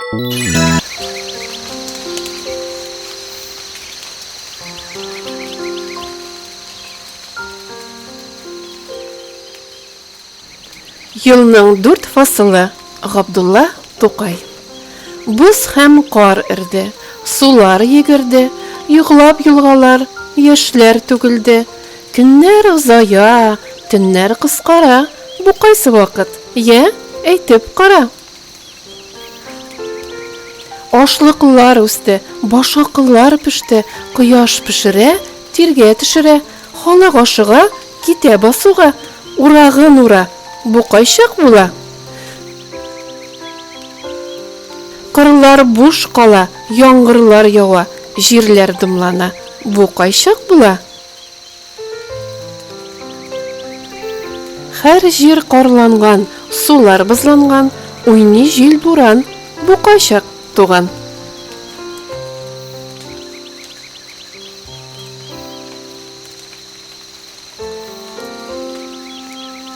Елның дүрт фасылы, Габдулла Тукай. Боз һәм кар эрде, сулар йөгерде, Йоклап елгалар, яшьләр түгелде. Көннәр озая, төннәр кыскара, Бу кайсы вакыт, йә, әйтеп кара? Ашлыклар үсте, башаклар пеште, Кояш пешерә, тиргә төшерә, Халык ашыга, китә басуга, Урагын ура, бу кайчак була? Кырлар буш кала, яңгырлар ява, Җирләр дымлана, бу кайчак була? Һәр җир карланган, сулар бозланган, Уйный җил-буран, бу кайчак, туган?